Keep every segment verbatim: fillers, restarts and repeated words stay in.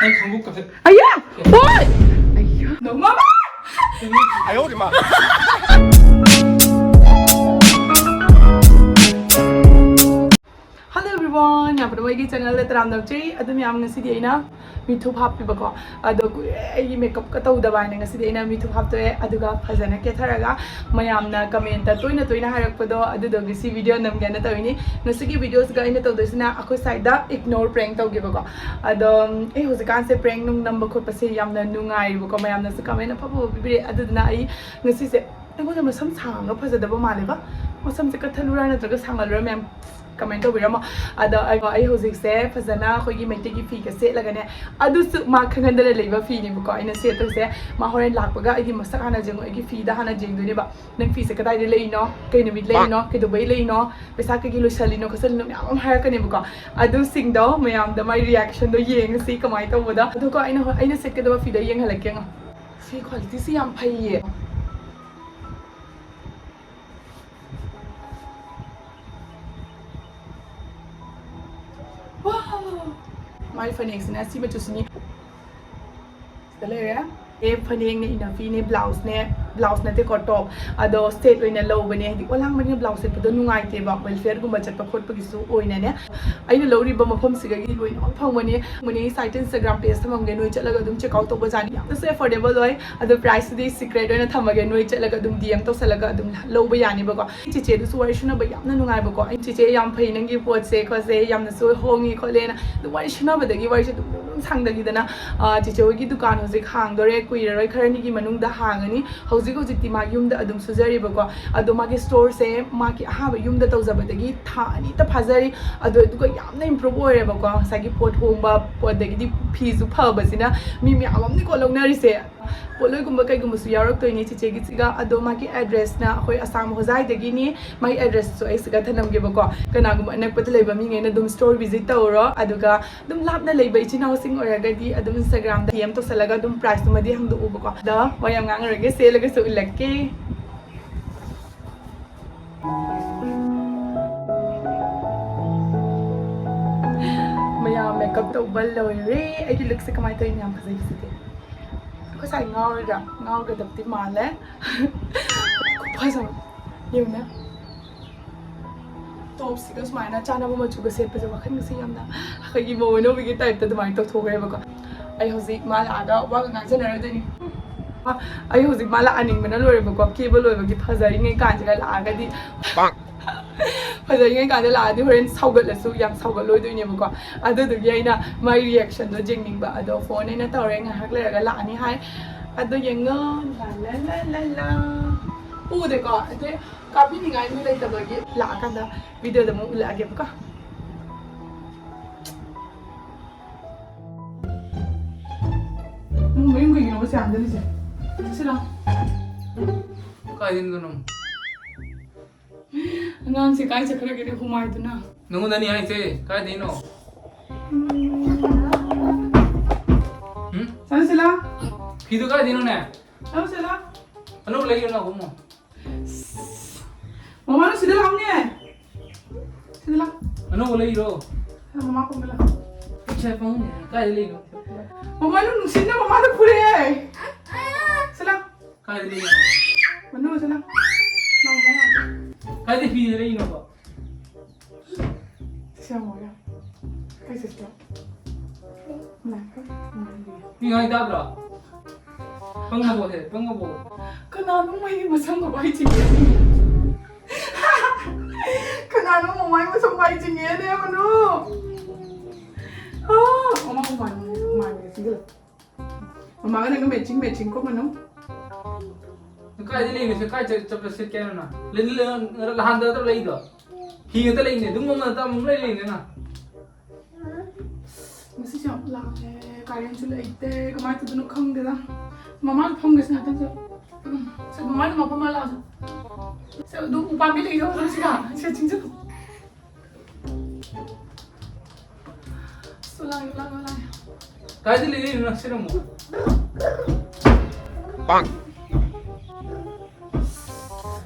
ꯑꯩ ꯈꯪꯕꯨ ꯀꯛꯊꯠ ꯑꯌꯥ! ꯍꯣꯏ! ꯑꯌꯥ! ꯅꯣꯡꯃꯃ! ꯑꯌꯣ ꯏꯃꯥ! Hello everyone! ꯌꯥꯝ ꯄꯨꯝꯅꯃꯛ ꯑꯩꯒꯤ channel ꯗ ꯇꯔꯥꯝꯅ ꯑꯣꯛꯆꯔꯤ꯫ ꯑꯗꯨ ꯃꯌꯥꯝ, ꯉꯁꯤꯗꯤ ꯑꯩꯅ ꯃꯤꯊꯨꯞ ꯍꯥꯞꯄꯤꯕꯀꯣ꯫ ꯑꯗꯣ ꯀꯨꯏꯔꯦ ꯑꯩꯒꯤ makeup ꯀ ꯇꯧꯗꯕ ꯍꯥꯏꯅ ꯉꯁꯤꯗꯤ ꯑꯩꯅ ꯃꯤꯊꯨꯞ ꯍꯥꯞꯇꯣꯛꯑꯦ꯫ ꯑꯗꯨꯒ ꯐꯖꯅ ꯀꯦꯊꯔꯒ ꯃꯌꯥꯝꯅ comment ꯇ ꯇꯣꯏꯅ ꯇꯣꯏꯅ ꯍꯥꯏꯔꯛꯄꯗꯣ ꯑꯗꯨꯗꯣ ꯉꯁꯤ video ꯅꯝꯒꯦꯅ ꯇꯧꯔꯤꯅꯤ꯫ ꯉꯁꯤꯒꯤ video ꯁꯤꯒ ꯑꯩꯅ ꯇꯧꯗꯣꯏꯁꯤꯅ ꯑꯩꯈꯣꯏ ꯁ꯭ꯋꯥꯏꯗ ignore prank ꯇꯧꯒꯦꯕꯀꯣ꯫ ꯑꯗꯣ ꯑꯩ ꯍꯧꯖꯤꯛꯀꯥꯟꯁꯦ prank ꯅꯨꯡ ꯅꯝꯕ ꯈꯣꯠꯄꯁꯦ ꯌꯥꯝꯅ ꯅꯨꯡꯉꯥꯏꯔꯤꯕꯀꯣ, ꯃꯌꯥꯝꯅꯁꯨ comment ꯑꯐ ꯑꯐꯕ ꯄꯤꯕꯤꯔꯛꯑꯦ꯫ ꯑꯗꯨꯗꯨꯅ ꯑꯩ ꯉꯁꯤꯁꯦ, ꯑꯩꯉꯣꯟꯗ ꯃꯁꯝ ꯁꯥꯡꯉꯒ ꯐꯖꯗꯕ ꯃꯥꯜꯂꯦꯕ, ꯃꯁꯝꯁꯦ ꯀꯛꯊꯠꯂꯨꯔꯥ ꯅꯠꯇ꯭ꯔꯒ ꯁꯥꯡꯍꯜꯂꯨꯔꯥ ꯃꯌꯥꯝ comment ꯇꯧꯕꯤꯔꯝꯃꯣ꯫ ꯑꯗꯣ ꯑꯩ ꯑꯩ ꯍꯧꯖꯤꯛꯁꯦ ꯐꯖꯅ ꯑꯩꯈꯣꯏꯒꯤ ꯃꯩꯇꯩꯒꯤ ꯐꯤꯒ ꯁꯦꯠꯂꯒꯅꯦ, ꯑꯗꯨꯁꯨ ꯃꯥ ꯈꯪꯍꯟꯗꯅ ꯂꯩꯕ ꯐꯤꯅꯦꯕꯀꯣ ꯑꯩꯅ ꯁꯦꯠꯇꯣꯏꯁꯦ꯫ ꯃꯥ ꯍꯣꯔꯦꯟ ꯂꯥꯛꯄꯒ ꯑꯩꯒꯤ ꯃꯁꯛ ꯍꯥꯟꯅ ꯌꯦꯡꯉꯣ, ꯑꯩꯒꯤ ꯐꯤꯗ ꯍꯥꯟꯅ ꯌꯦꯡꯗꯣꯏꯅꯦꯕ꯫ "ꯅꯪ ꯐꯤꯁꯦ ꯀꯗꯥꯏꯗ ꯂꯩꯔꯤꯅꯣ? ꯀꯩ ꯅꯨꯃꯤꯠ ꯂꯩꯔꯤꯅꯣ? ꯀꯩꯗꯧꯕꯩ ꯂꯩꯔꯤꯅꯣ? ꯄꯩꯁꯥ ꯀꯩꯒꯤ ꯂꯣꯏꯁꯜꯂꯤꯅꯣ ꯈꯣꯠꯆꯜꯂꯤꯅꯣ?" ꯃꯌꯥꯝ ꯑꯃ ꯍꯥꯏꯔꯛꯀꯅꯦꯕꯀꯣ꯫ ꯑꯗꯨꯁꯤꯡꯗꯣ ꯃꯌꯥꯝꯗ ꯃꯥꯏ reaction ꯗꯣ ꯌꯦꯡꯉꯁꯤ ꯀꯃꯥꯏꯅ ꯇꯧꯕꯗꯣ꯫ ꯑꯗꯨꯒ ꯑꯩꯅ ꯍꯣ-, ꯑꯩꯅ ꯁꯦꯠꯀꯗꯕ ꯐꯤꯗꯣ ꯌꯦꯡꯍꯜꯂꯛꯀꯦ ꯌꯦꯡꯉꯣ꯫ ꯐꯤ quality ꯁꯤ ꯌꯥꯝ ꯐꯩꯌꯦ꯫ Wow! ꯃꯥꯏ ꯐꯅꯦꯛꯁꯤꯅ ꯁꯤ ꯃꯆꯨꯁꯤꯅꯤ꯫ ꯁꯤꯗ ꯂꯩꯔꯦ꯫ ꯑꯦ, ꯐꯅꯦꯛꯅꯦ, ꯏꯅꯐꯤꯅꯦ, ꯕ꯭ꯂꯥꯎꯁꯅꯦ, ꯕ꯭ꯂꯥꯎꯁ ꯅꯠꯇꯦꯀꯣ, top꯫ ꯑꯗꯣ set ꯑꯣꯏꯅ ꯂꯧꯕꯅꯦ, ꯍꯥꯏꯗꯤ ꯑꯣꯂꯥꯡꯕꯅꯤꯅ ꯕ꯭ꯂꯥꯎꯁ ꯁꯦꯠꯄꯗꯣ ꯅꯨꯡꯉꯥꯏꯇꯦꯕ, welfare ꯒꯨꯝꯕ ꯆꯠꯄ ꯈꯣꯠꯄꯒꯤꯁꯨ ꯑꯣꯏꯅꯅꯦ꯫ ꯑꯩꯅ ꯂꯧꯔꯤꯕ ꯃꯐꯝꯁꯤꯗꯒꯤ ꯂꯣꯏꯅꯃꯛ ꯐꯪꯕꯅꯦ꯫ ꯃꯣꯏꯅ ꯁꯥꯏꯠꯇ Instagram page ꯊꯝꯃꯝꯒꯦ, ꯅꯣꯏ ꯆꯠꯂꯒ ꯑꯗꯨꯝ check out ꯇꯧꯕ ꯌꯥꯅꯤ꯫ ꯌꯥꯝꯅꯁꯨ affordable ꯑꯣꯏ꯫ ꯑꯗꯣ price ꯇꯨꯗꯤ secret ꯑꯣꯏꯅ ꯊꯝꯃꯒꯦ, ꯅꯣꯏ ꯆꯠꯂꯒ ꯑꯗꯨꯝ D M ꯇꯧꯁꯜꯂꯒ ꯑꯗꯨꯝ ꯂꯧꯕ ꯌꯥꯅꯤꯕꯀꯣ꯫ ꯆꯤꯆꯦꯗꯨꯁꯨ ꯋꯥꯔꯤ ꯁꯥꯟꯅꯕ ꯌꯥꯝꯅ ꯅꯨꯡꯉꯥꯏꯕꯀꯣ꯫ ꯑꯩ ꯆꯤꯆꯦ ꯌꯥꯝ ꯐꯩ, ꯅꯪꯒꯤ ꯄꯣꯠꯁꯦ ꯈꯣꯠꯁꯦ ꯌꯥꯝꯅꯁꯨ ꯍꯣꯡꯉꯤ ꯈꯣꯠꯂꯦꯅ ꯑꯗꯨꯝ ꯋꯥꯔꯤ ꯁꯥꯟꯅꯕꯗꯒꯤ ꯋꯥꯔꯤꯁꯦ ꯑꯗꯨꯝ ꯑꯗꯨꯝ ꯁꯥꯡꯗꯈꯤꯗꯅ, ꯑ, ꯆꯤꯆꯦ ꯍꯣꯏꯒꯤ ꯗꯨꯀꯥꯟ ꯍꯧꯖꯤꯛ ꯍꯥꯡꯗꯣꯔꯦ, ꯀꯨꯏꯔꯔꯣꯏ, ꯈꯔꯅꯤꯒꯤ ꯃꯅꯨꯡꯗ ꯍꯥꯡꯉꯅꯤ꯫ ꯍꯧꯖꯤꯛ ꯍꯧꯖꯤꯛꯇꯤ ꯃꯥ ꯌꯨꯝꯗ ꯑꯗꯨꯝ ꯁꯨꯖꯔꯤꯕꯀꯣ꯫ ꯑꯗꯣ ꯃꯥꯒꯤ store ꯁꯦ ꯃꯥꯒꯤ ꯑꯍꯥꯟꯕ ꯌꯨꯝꯗ ꯇꯧꯖꯕꯗꯒꯤ ꯊꯥ ꯑꯅꯤꯇ ꯐꯥꯖꯔꯤ꯫ ꯑꯗꯣ ꯑꯗꯨꯒ ꯌꯥꯝꯅ improve ꯑꯣꯏꯔꯦꯕꯀꯣ꯫ ꯉꯁꯥꯏꯒꯤ ꯄꯣꯠ ꯍꯣꯡꯕ, ꯄꯣꯠ ꯑꯗꯒꯤꯗꯤ ꯐꯤꯁꯨ ꯐꯕꯁꯤꯅ ꯃꯤ ꯃꯌꯥꯝ ꯑꯃꯅꯤꯀꯣ ꯂꯧꯅꯔꯤꯁꯦ꯫ ꯄꯣꯠꯂꯣꯏꯒꯨꯝꯕ ꯀꯩꯒꯨꯝꯕꯁꯨ ꯌꯥꯎꯔꯛꯇꯣꯏꯅꯤ ꯆꯤꯆꯦꯒꯤꯁꯤꯒ꯫ ꯑꯗꯣ ꯃꯥꯒꯤ address ꯅ ꯑꯩꯈꯣꯏ ꯑꯁꯥꯝ ꯍꯣꯖꯥꯏꯗꯒꯤꯅꯤ꯫ ꯃꯥꯒꯤ address ꯁꯨ ꯑꯩ ꯁꯤꯗ ꯊꯅꯝꯒꯦꯕꯀꯣ꯫ ꯀꯅꯥꯒꯨꯝꯕ ꯑꯅꯛꯄꯗ ꯂꯩꯕ ꯃꯤꯉꯩꯅ ꯑꯗꯨꯝ store visit ꯇꯧꯔꯣ꯫ ꯑꯗꯨꯒ ꯑꯗꯨꯝ ꯂꯥꯞꯅ ꯂꯩꯕ ꯏꯆꯤꯟ ꯏꯅꯥꯎꯁꯤꯡ ꯑꯣꯏꯔꯒꯗꯤ ꯑꯗꯨꯝ Instagram ꯗ D M ꯇꯧꯁꯜꯂꯒ ꯑꯗꯨꯝ price ꯇꯨꯃꯗꯤ ꯍꯪꯗꯣꯛꯎꯕꯀꯣ꯫ ꯑꯗ ꯋꯥ ꯌꯥꯝ ꯉꯥꯡꯉꯔꯣꯏꯒꯦ, ꯁꯦꯠꯂꯒꯁꯨ ꯎꯠꯂꯛꯀꯦ꯫ ꯃꯌꯥꯝ ꯃꯦꯀꯞ ꯇꯧꯕ ꯂꯣꯏꯔꯦ꯫ ꯑꯩꯒꯤ ꯂꯨꯛꯁꯦ ꯀꯃꯥꯏꯅ ꯇꯧꯔꯤꯅꯣ? ꯌꯥꯝ ꯐꯖꯩ, ꯐꯖꯗꯦ? ꯑꯩꯈꯣꯏ ꯁꯥꯏ ꯉꯥꯎꯔꯤꯔꯥ? ꯉꯥꯎꯒꯗꯕꯗꯤ ꯃꯥꯜꯂꯦ꯫ ꯐꯖꯕ꯫ ꯌꯦꯡꯉꯨꯅꯦ꯫ ꯇꯣꯞꯁꯤꯒ ꯁꯨꯃꯥꯏꯅ ꯆꯥꯅꯕ ꯃꯆꯨꯒ ꯁꯦꯠꯄꯁꯦ ꯋꯥꯈꯜꯒꯁꯦ ꯌꯥꯝꯅ ꯑꯩꯈꯣꯏꯒꯤ ꯃꯧ ꯑꯅꯧꯕꯤꯒꯤ ꯇꯥꯏꯞꯇ ꯑꯗꯨꯃꯥꯏꯅ ꯇꯧꯊꯣꯛꯈ꯭ꯔꯦꯕꯀꯣ꯫ ꯑꯩ ꯍꯧꯖꯤꯛ ꯃꯥ ꯂꯥꯛꯑꯒ ꯋꯥꯒ ꯉꯥꯡꯖꯅꯔꯣꯏꯗꯣꯏꯅꯤ꯫ ꯑꯩ ꯍꯧꯖꯤꯛ ꯃꯥ ꯂꯥꯛꯍꯟꯅꯤꯡꯕꯅ ꯂꯣꯏꯔꯦꯕꯀꯣ꯫ ꯀꯦꯕ ꯂꯣꯏꯕꯒꯤ ꯐꯖꯔꯤꯉꯩ ꯀꯥꯟꯁꯤꯗ ꯂꯥꯛꯑꯒꯗꯤ ꯐꯖꯔꯤꯉꯩ ꯀꯥꯟꯗ ꯂꯥꯛꯑꯗꯤ ꯍꯣꯔꯦꯟ ꯁꯥꯎꯒꯠꯂꯁꯨ ꯌꯥꯝ ꯁꯥꯎꯒꯠꯂꯣꯏꯗꯣꯏꯅꯦꯕꯀꯣ꯫ ꯑꯗꯨꯗꯨꯒꯤ ꯑꯩꯅ ꯃꯥꯏ ꯔꯤꯌꯦꯛꯁꯟꯗꯣ ꯌꯦꯡꯅꯤꯡꯕ꯫ ꯑꯗꯣ ꯐꯣꯟ ꯑꯩꯅ ꯇꯧꯔꯦ, ꯉꯥꯏꯍꯥꯛ ꯂꯩꯔꯒ ꯂꯥꯛꯑꯅꯤ ꯍꯥꯏ꯫ ꯑꯗꯣ ꯌꯦꯡꯉꯣ꯫ ꯂꯥ ꯂꯥ ꯂꯥ ꯂꯥ ꯂꯥ꯫ ꯎꯗꯦꯀꯣ? ꯑꯗꯨ ꯀꯥꯞꯄꯤꯅꯤꯡꯉꯥꯏ ꯃꯤ ꯂꯩꯇꯕꯒꯤ ꯂꯥꯛꯑꯀꯥꯟꯗ ꯚꯤꯗꯤꯑꯣꯗ ꯑꯃꯨꯛ ꯎꯠꯂꯛꯑꯒꯦꯕꯀꯣ꯫ ꯅꯪ ꯃꯌꯨꯝ ꯀꯩꯒꯤꯅꯣꯕ ꯁꯤ ꯍꯟꯖꯤꯜꯂꯤꯁꯦ? ꯁꯤ ꯂꯥꯎ꯫ ꯀꯥꯏꯗꯩꯅꯣ ꯅꯪ? ꯑꯉꯥꯡꯁꯦ ꯀꯥꯏ ꯆꯠꯈ꯭ꯔꯒꯦꯅꯦ ꯍꯨꯃꯥꯏꯗꯨꯅ? ꯅꯪꯉꯣꯟꯗꯅꯤ ꯍꯥꯏꯁꯦ, ꯀꯥꯏꯗꯩꯅꯣ? ꯎꯝ? ꯆꯠꯂꯨꯁꯤ ꯂꯥꯎ꯫ ꯐꯤꯗꯨ ꯀꯥꯏꯗꯩꯅꯣꯅꯦ? ꯆꯠꯂꯨꯁꯤ ꯂꯥꯎ꯫ ꯑꯅꯧꯕ ꯂꯩꯌꯣ ꯂꯥꯎ, ꯀꯨꯝꯃꯣ꯫ ꯃꯃꯥ, ꯅꯪ ꯁꯤꯗ ꯂꯥꯎꯅꯦ꯫ ꯁꯤꯗ ꯂꯥꯎ꯫ ꯑꯅꯧꯕ ꯂꯩꯔꯣ? ꯃꯃꯥ ꯀꯣꯡꯗ ꯂꯥꯎ꯫ ꯄꯩꯁꯥ ꯄꯪꯉꯦ꯫ ꯀꯥꯏꯗ ꯂꯩꯅꯣ? ꯃꯃꯥ, ꯅꯪ ꯅꯨꯡꯁꯤꯠꯅ ꯃꯃꯥꯗ ꯐꯨꯔꯛꯑꯦ꯫ ꯁꯤꯗ ꯂꯥꯎ꯫ ꯀꯥꯏꯗ ꯂꯩꯅꯣ? ꯃꯅꯨꯡ ꯁꯤꯗ ꯂꯥꯎ꯫ ꯂꯥꯎ, ꯃꯃꯥ꯫ ꯀꯥꯏꯗ ꯐꯤ ꯂꯩꯔꯤꯅꯣꯕ? ꯁꯤ ꯌꯦꯡꯉꯣ, ꯌꯥ꯫ ꯀꯥꯏ ꯆꯠꯀꯦ? ꯂꯥꯛꯀꯦ꯫ ꯃꯤ ꯉꯥꯏ ꯇꯥꯗ꯭ꯔꯣ? ꯄꯪꯉꯕꯣ ꯁꯦ? ꯄꯪꯉꯕꯣ? ꯀꯅꯥꯅꯣ ꯃꯩꯒꯤ ꯃꯁꯝꯒ ꯋꯥꯏ ꯆꯤꯡꯉꯦ? ꯀꯅꯥꯅꯣ ꯃꯃꯥꯏ ꯃꯁꯝ ꯋꯥꯏ ꯆꯤꯡꯉꯦ? ꯂꯩꯔꯝꯃꯅꯨ꯫ ꯑꯥ, ꯃꯃꯥ ꯍꯨꯃꯥꯡ, ꯍꯨꯃꯥꯡ ꯆꯤꯡꯁꯤꯜꯂꯦ꯫ ꯃꯃꯥꯒ ꯅꯪꯒ matching matching ꯀꯣ ꯃꯅꯨ꯫ ꯅꯪ ꯀꯥꯏꯗ ꯂꯩꯅꯣ? ꯁꯤ ꯀꯥꯏ ꯆꯠ-, ꯆꯠꯄ ꯁꯦꯠꯀꯦ ꯍꯥꯏꯅꯣ ꯅꯪ? ꯂꯩ-, ꯂꯩ-, ꯅꯍꯥꯟꯗ ꯑꯗꯨꯝ ꯂꯩꯗꯣ? ꯐꯤ ꯉꯥꯛꯇ ꯂꯩꯅꯦ꯫ ꯑꯗꯨꯝ ꯃꯃꯜ ꯑꯇꯥꯡꯕ ꯑꯃ ꯂꯩ ꯂꯩꯅꯦ ꯅꯪ꯫ ꯉꯁꯤꯁꯦ ꯌꯥꯝ ꯂꯥꯡꯉꯦ, ꯀꯥꯔꯦꯟꯁꯨ ꯂꯩꯇꯦ, ꯀꯃꯥꯏꯅ ꯇꯧꯗꯣꯏꯅꯣ ꯈꯪꯗꯦꯗ꯫ ꯃꯃꯥꯗ ꯐꯝꯒꯦꯁꯦ ꯉꯥꯛꯇꯪꯁꯦ꯫ ꯎꯝ, ꯁꯦ, ꯃꯃꯥꯗ ꯃꯐꯝ ꯑꯃ ꯂꯥꯛꯑꯁꯦ꯫ ꯁꯦ, ꯑꯗꯨ ꯎꯄꯥꯝꯕꯤ ꯂꯩꯗꯧ ꯁꯤꯗ, ꯁꯦ, ꯆꯤꯡꯁꯤꯜꯂꯨ꯫ ꯑꯁ, ꯂꯥꯡꯉꯦ, ꯂꯥꯡꯉꯦ, ꯂꯥꯡꯉꯦ꯫ ꯀꯥꯏꯗ ꯂꯩꯔꯤꯅꯣ ꯅꯪ ꯁꯤꯅ ꯑꯃꯨꯛ?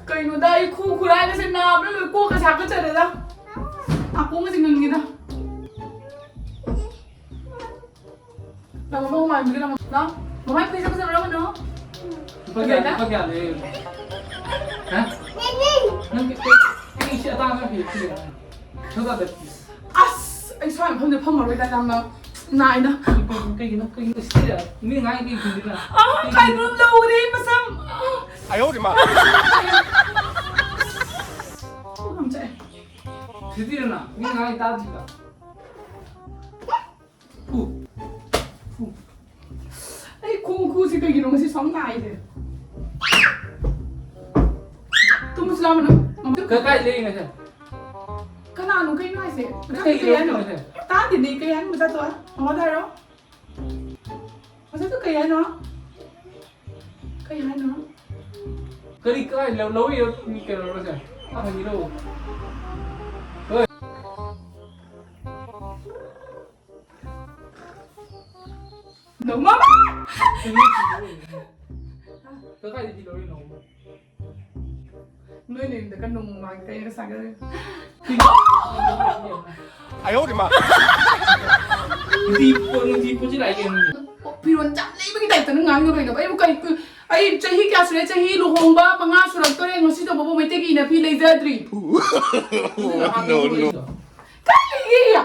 ꯀꯩꯅꯣꯗ, ꯑꯩ ꯈꯨ ꯈꯨꯔꯥꯏꯒꯁꯦ ꯅꯥꯕꯅ ꯂꯣꯏ ꯀꯣꯛꯀ ꯁꯥꯒꯠꯆꯔꯦꯗ꯫ ꯅꯥꯀꯣꯡꯒꯁꯦ ꯉꯪꯉꯦꯗ꯫ ꯃꯃꯥ ꯃꯃꯥꯟꯕꯤꯒ ꯂꯥꯛꯑꯣ꯫ ꯂꯥꯛꯑꯣ꯫ ꯃꯃꯥ ꯄꯨꯈ꯭ꯔꯤ ꯆꯠꯄ ꯆꯠꯂꯨꯔꯕꯅꯣ? ꯂꯨꯄꯥ ꯀꯌꯥ, ꯂꯨꯄꯥ ꯀꯌꯥ ꯂꯩ? ꯍꯥ? ꯅꯪ ꯀꯩ, ꯀꯩ, ꯀꯩ ꯁꯤ ꯑꯇꯥꯡꯕ ꯐꯤ, ꯐꯤ꯫ ꯁꯣꯝꯗ ꯆꯠ꯫ ꯑꯁ, ꯑꯩ ꯁ꯭ꯋꯥꯏ ꯃꯐꯝꯗ ꯐꯝꯃꯔꯣꯏꯗ, ꯌꯥꯝꯅ ꯅꯥꯏꯗ꯫ ꯀꯩꯒꯤꯅꯣ, ꯀꯩꯒꯤꯅꯣ, ꯀꯩꯒꯤꯅꯣ ꯁꯤꯗ? ꯃꯤ ꯉꯥꯏ ꯀꯩ ꯈꯨꯝꯗꯣꯏꯅꯣ? ꯑꯥ, ꯀꯩꯒꯤꯅꯣ? ꯀꯥꯏꯗꯅꯣ ꯂꯧꯔꯦ ꯃꯁꯝ꯫ ꯑꯌꯣ ꯃꯥ꯫ ꯀꯣꯛ ꯌꯥꯝ ꯆꯥꯛꯑꯦ꯫ ꯁꯤꯗꯤꯔꯅ, ꯃꯤ ꯉꯥꯏ ꯇꯥꯗ꯭ꯔꯤꯕ? ꯐꯨ꯫ ꯐꯨ꯫ ꯑꯩ ꯈꯣꯡ ꯈꯨꯁꯤ ꯀꯩꯒꯤꯅꯣ ꯉꯁꯤ ꯁꯨꯝ ꯅꯥꯏꯁꯦ? ꯇꯨꯝꯕꯁꯨ ꯂꯥꯝꯕꯅ ꯃꯃ-, ꯀ-, ꯀꯥꯏ ꯂꯩꯔꯤꯅꯣ ꯁꯦ? ꯀꯅꯥꯅꯣ? ꯀꯩꯅꯣ ꯍꯥꯏꯁꯦ? ꯀꯩ ꯀꯩ ꯍꯥꯏꯅꯣ? ꯂꯩꯔꯤꯅꯣ ꯁꯦ? ꯇꯥꯗꯦꯅꯦ, ꯀꯩ ꯍꯥꯏꯅꯣ? ꯃꯆꯥꯗꯣ? ꯃꯉꯣꯟꯗ ꯍꯥꯏꯔꯣ꯫ ꯃꯆꯥꯗꯣ ꯀꯩ ꯍꯥꯏꯅꯣ? ꯀꯩ ꯍꯥꯏꯅꯣ? ꯀꯔꯤ ꯀꯥꯏ ꯂꯧ-, ꯂꯧꯔꯤꯔꯣ? ꯃꯤ ꯀꯩꯅꯣꯔꯣ ꯁꯦ? ꯍꯪꯉꯤꯔꯣ? ꯍꯣꯏ꯫ ꯅꯣꯡꯃ! ꯀꯗꯥꯏꯗꯒꯤ ꯂꯧꯔꯤꯅꯣ? ꯅꯣꯏ ꯅꯌꯨꯝꯗ ꯀ ꯅꯣꯡꯃ ꯃꯃꯥꯡꯗ ꯀꯩꯅꯒ ꯁꯥꯒꯠꯂꯦ꯫ ꯅꯨꯡꯇꯤ ꯄꯣ-, ꯅꯨꯡꯇꯤ ꯄꯣꯠꯁꯤ ꯂꯥꯛꯏ ꯀꯩꯅꯣ? ꯐꯤꯔꯣꯟ ꯌꯥꯝ ꯂꯩꯕꯒꯤ ꯇꯥꯏꯞꯇ ꯅꯪ ꯉꯥꯡꯉꯤꯗꯣ ꯀꯩꯅꯣ? ꯑꯩꯕꯨ ꯀꯩ, ꯑꯩ ꯆꯍꯤ ꯀꯌꯥ ꯁꯨꯔꯦ? ꯆꯍꯤ ꯂꯨꯍꯣꯡꯕ ꯃꯉꯥ ꯁꯨꯔꯛꯇꯣꯔꯦ, ꯉꯁꯤ ꯇꯧꯕꯕꯨ ꯃꯩꯇꯩꯒꯤ ꯏꯅꯐꯤ ꯂꯩꯖꯗ꯭ꯔꯤ꯫ No, no. ꯀꯥꯏ ꯂꯩꯒꯦ?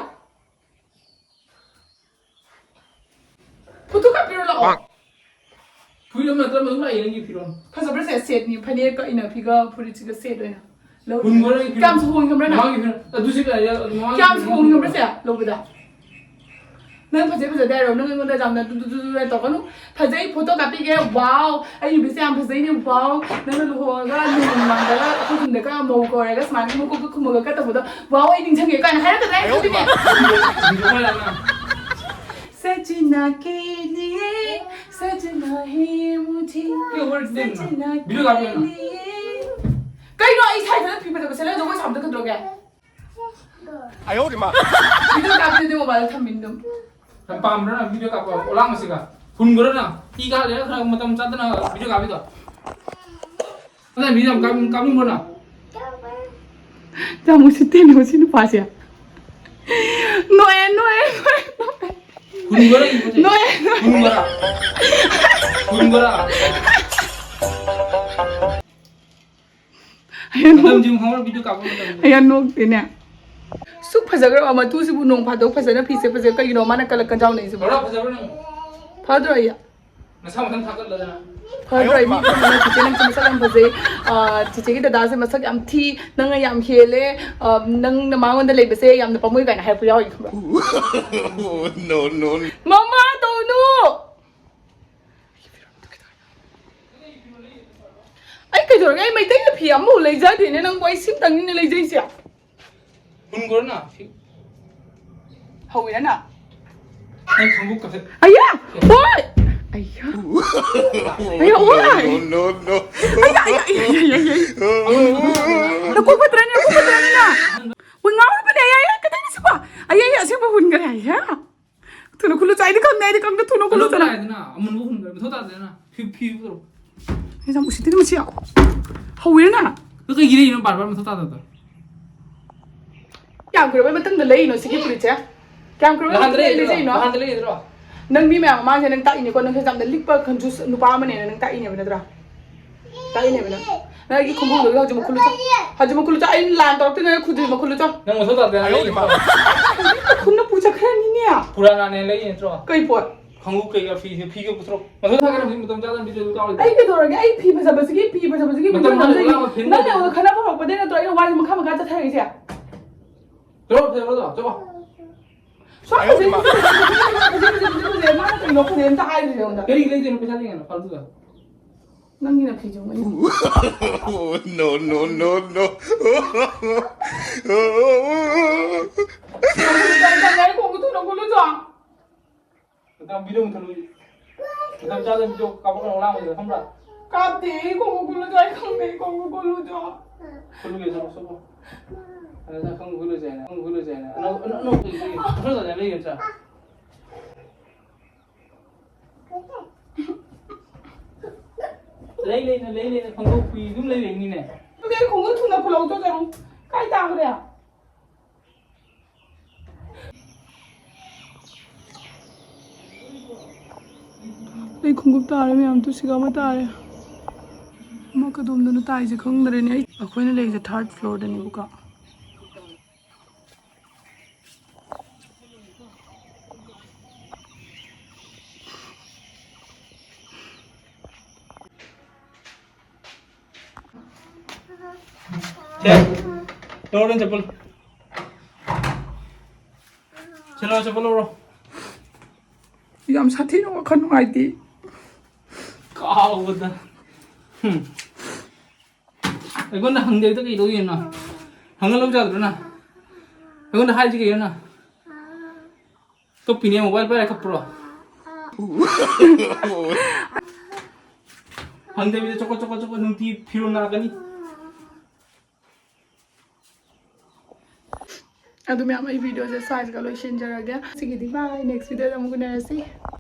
ꯐꯣꯇꯣ ꯀꯥꯞꯄꯤꯔꯣ ꯂꯥꯛꯑꯣ꯫ ꯐꯨꯔꯤꯠ ꯑꯃ ꯅꯠꯇ꯭ꯔ ꯑꯗꯨꯝ ꯂꯥꯛꯏ ꯅꯪꯒꯤ ꯐꯤꯔꯣꯜ꯫ ꯐꯖꯕ꯭ꯔꯥ ꯁꯦ? ꯁꯦꯠꯅꯤ, ꯐꯅꯦꯛꯀ ꯏꯅꯐꯤꯒ ꯐꯨꯔꯤꯠꯁꯤꯒ ꯁꯦꯠ ꯑꯣꯏꯅ ꯂꯧꯔꯤ꯫ ꯍꯨꯟꯈ꯭ꯔꯣ ꯅꯪꯒꯤ ꯐꯤꯔꯣꯜ꯫ ꯀꯌꯥꯝꯁꯨ ꯍꯣꯡꯉꯤ ꯈꯪꯕ꯭ꯔꯥ ꯅꯪ? ꯃꯃꯥꯡꯒꯤ ꯐꯤꯔꯣꯜ꯫ ꯑꯗꯨꯁꯨ ꯀꯌꯥ, ꯃꯃꯥꯡꯒꯤ ꯀꯌꯥꯝꯁꯨ ꯐꯤꯔꯣꯜ ꯍꯣꯡꯉꯤ ꯈꯪꯕ꯭ꯔꯥ ꯁꯦ? ꯂꯧꯕꯗ꯫ ꯅꯪ ꯐꯖꯩ ꯐꯖꯗꯦ ꯍꯥꯏꯔꯣ? ꯅꯪ ꯑꯩꯉꯣꯟꯗ ꯌꯥꯝꯅ ꯗꯨ ꯗꯨ ꯗꯨ ꯗꯨ ꯇꯧꯔꯛꯀꯅꯨ꯫ ꯐꯖꯩ, ꯐꯣꯇꯣ ꯀꯥꯞꯄꯤꯒꯦ꯫ Wow! ꯑꯩ ꯅꯨꯄꯤꯁꯦ ꯌꯥꯝ ꯐꯖꯩꯅꯦ꯫ Wow! ꯅꯪꯅ ꯂꯨꯍꯣꯡꯉꯒ ꯅꯣꯡꯃ ꯃꯃꯥꯡꯗꯒ ꯑꯩꯈꯣꯏ ꯈꯨꯟꯗꯒ ꯃꯧ ꯀꯧꯔꯒ ꯁꯨꯃꯥꯏꯅ ꯃꯀꯣꯛꯀ ꯈꯨꯝꯃꯒ ꯀꯠꯇꯧꯕꯗꯣ, wow, ꯑꯩ ꯅꯤꯡꯁꯤꯡꯉꯦ ꯀꯥꯏꯅ ꯍꯥꯏꯔꯛꯀꯗ꯭ꯔꯥ? ꯑꯩ ꯈꯪꯗꯦꯅꯦ꯫ सजना के लिए, सजना है मुझे, ꯀꯩ ꯋꯥꯔꯤ ꯁꯤꯗ ꯌꯦꯡꯉꯣ꯫ सजना के ꯚꯤꯗꯤꯑꯣ ꯀꯥꯞꯄꯤ ꯌꯦꯡꯉꯣ꯫ लिए। ꯀꯩꯅꯣ ꯑꯩ ꯁꯥꯏꯗꯅ ꯐꯤ ꯐꯖꯕ ꯁꯦꯠꯂꯒ ꯖꯒꯣꯏ ꯁꯥꯕꯗ ꯀꯩꯗꯧꯔꯒꯦ? ꯚꯤꯗꯤꯑꯣ ꯀꯥꯞꯄꯤꯗꯨꯗꯤ ꯃꯣꯕꯥꯏꯜꯗ ꯊꯝꯃꯤꯅꯤ ꯑꯗꯨꯝ꯫ ꯌꯥꯝ ꯄꯥꯝꯕ꯭ꯔꯥ ꯅꯪ ꯚꯤꯗꯤꯑꯣ ꯀꯥꯞꯄ? ꯑꯣꯂꯥꯡꯕꯁꯤꯒ ꯍꯨꯟꯈ꯭ꯔꯣ ꯅꯪ꯫ ꯏ ꯀꯥ ꯂꯩꯔ ꯈꯔ ꯃꯇꯝ ꯆꯥꯗꯅ ꯚꯤꯗꯤꯑꯣ ꯀꯥꯞꯄꯤꯗꯣ꯫ ꯅꯪ ꯚꯤꯗꯤꯑꯣ ꯌꯥꯝ ꯀꯥꯞ-, ꯀꯥꯞꯅꯤꯡꯕ꯭ꯔꯣ ꯅꯪ? ꯌꯥꯝ ꯎꯁꯤꯠꯇꯦꯅꯦ ꯃꯁꯤ ꯅꯨꯄꯥꯁꯦ꯫ ꯅꯣꯛꯑꯦ, ꯅꯣꯛꯑꯦ, ꯅꯣꯛꯑꯦ, ꯅꯣꯛꯑꯦ꯫ ꯍꯨꯟꯕꯔ ꯏꯕꯁꯦ? ꯅꯣꯏ, ꯅꯣꯏ꯫ ꯍꯨꯟꯕꯔ? ꯍꯨꯟꯕꯔ? ꯑꯩ ꯅꯣꯛ-, ꯃꯇꯝꯁꯤ ꯌꯦꯡꯉꯨ, ꯈꯪꯕ꯭ꯔꯥ? ꯚꯤꯗꯤꯑꯣ ꯀꯥꯞꯄ ꯃꯇꯝꯗ꯫ ꯑꯩ ꯌꯥꯝ ꯅꯣꯛꯇꯦꯅꯦ꯫ ꯁꯨꯛ ꯐꯖꯈ꯭ꯔꯕ ꯃꯇꯨꯁꯤꯕꯨ ꯅꯣꯡ ꯐꯥꯗꯣꯛ ꯐꯖꯅ ꯐꯤꯁꯦ ꯐꯖꯩ ꯀꯩꯒꯤꯅꯣ ꯃꯥꯅ ꯀꯜꯂꯛ ꯀꯟꯖꯥꯎꯅꯩꯁꯤꯕꯣ? ꯐꯔꯣ, ꯐꯖꯕ꯭ꯔꯥ ꯅꯪ? ꯐꯗ꯭ꯔꯣ ꯑꯩ? ꯅꯁꯥ ꯃꯊꯪ ꯊꯥꯒꯠꯂꯗꯅ꯫ ꯐꯗ꯭ꯔꯣ ꯑꯩ? ꯃꯤ ꯈꯨꯗꯤꯡꯃꯛꯅ ꯆꯤꯆꯦ ꯅꯪꯁꯦ ꯃꯁꯛ ꯌꯥꯝ ꯐꯖꯩ, ꯑ, ꯆꯤꯆꯦꯒꯤ ꯗꯗꯥꯁꯦ ꯃꯁꯛ ꯌꯥꯝ ꯊꯤ, ꯅꯪꯅ ꯌꯥꯝ ꯍꯦꯜꯂꯦ, ꯑ, ꯅꯪꯅ ꯃꯉꯣꯟꯗ ꯂꯩꯕꯁꯦ ꯌꯥꯝꯅ ꯄꯥꯝꯃꯨꯏ ꯀꯥꯏꯅ ꯍꯥꯏꯔꯛꯄ ꯌꯥꯎꯔꯤ ꯈꯪꯕ꯭ꯔꯥ? No, no, no. ꯃꯃꯥ ꯇꯧꯅꯨ! ꯑꯩ ꯀꯩꯗꯧꯔꯒꯦ? ꯑꯩ ꯃꯩꯇꯩꯒꯤ ꯐꯤ ꯑꯃꯐꯥꯎ ꯂꯩꯖꯗꯦꯅꯦ ꯅꯪꯕꯨ꯫ ꯑꯩ ꯁꯤꯝꯇꯪꯅꯤꯅꯦ ꯂꯩꯖꯩꯁꯦ꯫ ꯍꯨꯟꯈ꯭ꯔꯣꯅ꯫ ꯍꯧꯋꯤꯔꯅ? ꯅꯪ ꯈꯪꯕꯨ ꯀꯐꯦ꯫ ꯑꯌꯥ! ꯍꯣꯏ! ꯑꯌꯥ! ꯑꯌꯥ, ꯍꯣꯏ! No, no, no. ꯑꯌꯥ, ꯑꯌꯥ, ꯑꯌꯥ, ꯑꯌꯥ, ꯑꯌꯥ, ꯑꯌꯥ! ꯅꯀꯣꯛ ꯐꯠꯇ꯭ꯔꯅꯤ, ꯅꯀꯣꯛ ꯐꯠꯇ꯭ꯔꯅꯤ ꯅꯪ! ꯍꯣꯏ, ꯉꯥꯎꯔꯕꯅꯦ, ꯑꯌꯥ, ꯑꯌꯥ, ꯀꯗꯥꯏꯗ ꯁꯤꯕꯣ? ꯑꯌꯥ, ꯑꯌꯥ, ꯑꯁꯦꯡꯕ ꯍꯨꯟꯈ꯭ꯔꯦ, ꯑꯌꯥ! ꯊꯨꯅ ꯈꯨꯜꯂꯨ ꯆꯣ, ꯑꯩꯗꯤ ꯈꯪꯗꯦ, ꯑꯩꯗꯤ ꯈꯪꯗꯦ, ꯊꯨꯅ ꯈꯨꯜꯂꯨ ꯆꯣ꯫ ꯀꯅꯥ ꯍꯥꯏꯗꯅ? ꯑꯃꯨꯟꯕ ꯍꯨꯟꯈ꯭ꯔꯦ, ꯃꯊꯧ ꯇꯥꯗꯦꯅ꯫ ꯐꯤ, ꯐꯤ ꯄꯨꯔꯛꯑꯣ꯫ ꯑꯩ ꯌꯥꯝ ꯎꯁꯤꯠꯇꯦ, ꯃꯁꯤ ꯌꯥꯝ ꯍꯧꯋꯤꯔꯅ? ꯑꯗꯨ ꯀꯩꯒꯤ ꯂꯩꯔꯤꯅꯣ ꯕꯥꯔ ꯕꯥꯔ ꯃꯊꯧ ꯇꯥꯗꯕꯗꯣ? ꯀꯌꯥꯝ ꯀꯨꯏꯔꯕꯩ ꯃꯇꯨꯡꯗ ꯂꯩꯔꯤꯅꯣ ꯁꯤꯒꯤ ꯐꯨꯔꯤꯠꯁꯦ? ꯀꯌꯥꯝ ꯀꯨꯏꯔꯕꯩ ꯅꯍꯥꯟꯗ ꯃꯇꯨꯡꯗ ꯂꯩꯔꯤꯗ꯭ꯔꯣ? ꯂꯩꯖꯩꯅꯣ? ꯅꯍꯥꯟꯗ ꯂꯩꯔꯤꯗ꯭ꯔꯣ? ꯅꯪ ꯃꯤ ꯃꯌꯥꯝ ꯃꯃꯥꯡꯁꯤꯗ ꯅꯪ ꯇꯥꯛꯏꯅꯦꯀꯣ, ꯅꯪꯁꯦ ꯌꯥꯝꯅ ꯂꯤꯛꯄ ꯀꯟꯖꯨꯁ ꯅꯨꯄꯥ ꯑꯃꯅꯦꯅ ꯅꯪ ꯇꯥꯛꯏꯅꯦꯕ ꯅꯠꯇ꯭ꯔꯥ? ꯇꯥꯛꯏꯅꯦꯕ ꯅꯪ꯫ ꯅꯪ ꯑꯩꯒꯤ ꯈꯣꯡꯎꯞꯗꯨꯗ ꯍꯧꯖꯤꯛ ꯃꯈꯨꯜ ꯂꯨꯆꯣ꯫ ꯍꯧꯖꯤꯛ ꯃꯈꯨꯜ ꯂꯨꯆꯣ꯫ ꯑꯩꯅ ꯂꯥꯟ ꯇꯧꯔꯛꯇꯣꯏꯅꯦ, ꯈꯨꯗꯤ ꯃꯈꯨꯜ ꯂꯨꯆꯣ꯫ ꯅꯪ ꯃꯊꯧ ꯇꯥꯗꯦ, ꯅꯪ ꯂꯩ꯫ ꯈꯨꯟꯅ ꯄꯨ ꯆꯠꯈ꯭ꯔꯅꯤꯅꯦ꯫ ꯄꯨꯔꯥꯅꯥꯅꯦ ꯂꯩ ꯅꯠꯇ꯭ꯔꯣ? ꯀꯩ ꯄꯣꯠ? ꯈꯣꯡꯎꯞ ꯀꯩꯀꯥ ꯐꯤꯁꯦ, ꯐꯤꯒ ꯄꯨꯊꯣꯔꯛ꯫ ꯃꯊꯧ ꯇꯥꯗꯦ, ꯍꯧꯖꯤꯛ ꯃꯇꯝ ꯆꯥꯗꯅ ꯚꯤꯗꯤꯑꯣ ꯀꯥꯎꯔꯤꯗꯣ꯫ ꯑꯩ ꯀꯩꯗꯧꯔꯒꯦ? ꯑꯩ ꯐꯤ ꯐꯖꯕꯁꯤꯒꯤ, ꯐꯤ ꯐꯖꯕꯁꯤꯒꯤ ꯃꯇꯝ ꯚꯤꯗꯤꯑꯣ ꯍꯥꯡꯗꯣꯛꯑꯒ ꯅꯝꯖꯩ꯫ ꯐꯤꯜ ꯅꯪꯅ ꯂꯩ꯫ ꯑꯩꯉꯣꯟꯗ ꯈꯠꯅꯕ ꯍꯧꯔꯛꯄꯗꯩ ꯅꯠꯇ꯭ꯔꯣ ꯑꯩꯅ ꯋꯥꯁꯦ ꯃꯈꯥ ꯃꯈꯥ ꯆꯠꯊꯔꯛꯏꯁꯦ? ꯆꯠꯂꯣ, ꯐꯖꯕ꯭ꯔꯣ? ꯆꯠꯂꯣ꯫ ꯁ꯭ꯋꯥꯏ ꯐꯖꯩ, ꯐꯖꯩ, ꯐꯖꯩ, ꯐꯖꯩ, ꯐꯖꯩ, ꯐꯖꯩ, ꯃꯥꯅ ꯀꯩꯅꯣ ꯐꯖꯩ ꯑꯝꯇ ꯍꯥꯏꯗ꯭ꯔꯤꯁꯦ ꯑꯩꯉꯣꯟꯗ꯫ ꯀꯔꯤ ꯂꯩꯗꯣꯏꯅꯣ ꯄꯩꯁꯥ ꯂꯩꯒꯅꯣ ꯐꯥꯜꯇꯨꯗ? ꯅꯪꯒꯤ ꯅꯐꯤꯁꯨ ꯃꯩ꯫ No, no, no, no. ꯀꯣꯡꯒꯨ ꯊꯨꯅ ꯀꯨꯜꯂꯨ ꯆꯣ꯫ ꯃꯇꯝ ꯚꯤꯗꯤꯑꯣ ꯃꯨꯊꯠꯂꯨ꯫ ꯃꯇꯝ ꯆꯥꯗꯅ ꯚꯤꯗꯤꯑꯣ ꯀꯥꯞꯄꯛꯀꯅꯨ, ꯂꯥꯡꯕꯗ ꯈꯪꯕ꯭ꯔꯥ? ꯀꯥꯞꯇꯦ, ꯀꯣꯡꯒꯨ ꯀꯨꯜꯂꯨ ꯆꯣ, ꯑꯩ ꯈꯪꯗꯦ, ꯀꯣꯡꯒꯨ ꯀꯨꯜꯂꯨ ꯆꯣ꯫ ꯀꯨꯜꯂꯨꯒꯦ, ꯆꯠꯂꯣ, ꯆꯠꯂꯣ꯫ ꯑꯗꯨꯅ ꯈꯪꯕ ꯀꯨꯜꯂꯨ ꯆꯣ ꯍꯥꯏꯅ, ꯈꯪꯕ ꯀꯨꯜꯂꯨ ꯆꯣ ꯍꯥꯏꯅ꯫ ꯑꯅꯧ-, ꯑꯅꯧ-, ꯑꯅꯧꯕ ꯀꯨꯜꯂꯨ ꯆꯣ ꯍꯥꯏꯅ꯫ ꯂꯩ ꯅꯠꯇ꯭ꯔꯥ? ꯂꯩ ꯂꯩꯅ, ꯂꯩ ꯂꯩꯅ ꯈꯣꯡꯎꯞ ꯐꯤ ꯑꯗꯨꯝ ꯂꯩ ꯂꯩꯅꯤꯅꯦ꯫ ꯑꯗꯨꯗꯤ ꯑꯩ ꯈꯣꯡꯎꯞ ꯊꯨꯅ ꯄꯨꯂꯧ ꯆꯠꯆꯔꯣ꯫ ꯀꯥꯏ ꯇꯥꯈ꯭ꯔꯦ? ꯑꯩ ꯈꯣꯡꯎꯞ ꯇꯥꯔꯦ ꯃꯌꯥꯝ, ꯇꯨ ꯁꯤꯒ ꯑꯃ ꯇꯥꯔꯦ꯫ ꯑꯃ ꯀꯗꯣꯝꯗꯅꯣ ꯇꯥꯏꯁꯦ ꯈꯪꯗ꯭ꯔꯦꯅꯦ꯫ ꯑꯩ, ꯑꯩꯈꯣꯏꯅ ꯂꯩꯔꯤꯁꯦ ꯊꯥꯔꯠ ꯐ꯭ꯂꯣꯔꯗꯅꯦꯕꯀꯣ꯫ ꯁꯦ, ꯂꯧꯔꯣ ꯅꯪ ꯆꯄꯜ꯫ ꯁꯦ, ꯂꯧꯔꯣ, ꯆꯄꯜ ꯂꯧꯔꯣ꯫ ꯌꯥꯝ ꯁꯥꯊꯤꯅ ꯋꯥꯈꯜ ꯅꯨꯡꯉꯥꯏꯇꯦ꯫ ꯀꯥꯎꯕꯗ꯫ ꯍꯨꯝ꯫ ꯑꯩꯉꯣꯟꯗ ꯍꯪꯗꯦ, ꯍꯦꯛꯇ ꯀꯩꯗꯧꯗꯣꯏꯅꯣ? ꯍꯪꯉ ꯂꯧ ꯌꯥꯗ꯭ꯔꯣ ꯅꯪ? ꯑꯩꯉꯣꯟꯗ ꯍꯥꯏꯁꯤ ꯀꯩꯅꯣ ꯅꯪ? ꯀꯞꯄꯤꯅꯦ, ꯃꯣꯕꯥꯏꯜ ꯄꯥꯏꯔ ꯀꯞꯄ꯭ꯔꯣ? ꯍꯪꯗꯕꯤꯗ ꯆꯣꯀꯣ, ꯆꯣꯀꯣ, ꯆꯣꯀꯣ ꯅꯨꯡꯇꯤ ꯐꯤꯔꯣꯜ ꯂꯥꯛꯀꯅꯤ꯫ ꯑꯗꯨ ꯃꯌꯥꯝ, ꯑꯩ ꯚꯤꯗꯤꯑꯣꯁꯦ ꯁ꯭ꯋꯥꯏꯁꯤꯒ ꯂꯣꯏꯁꯤꯟꯖꯔꯒꯦ꯫ ꯁꯤꯒꯤꯗꯤ bye, next ꯚꯤꯗꯤꯑꯣꯗ ꯑꯃꯨꯛ ꯎꯅꯔꯁꯤ꯫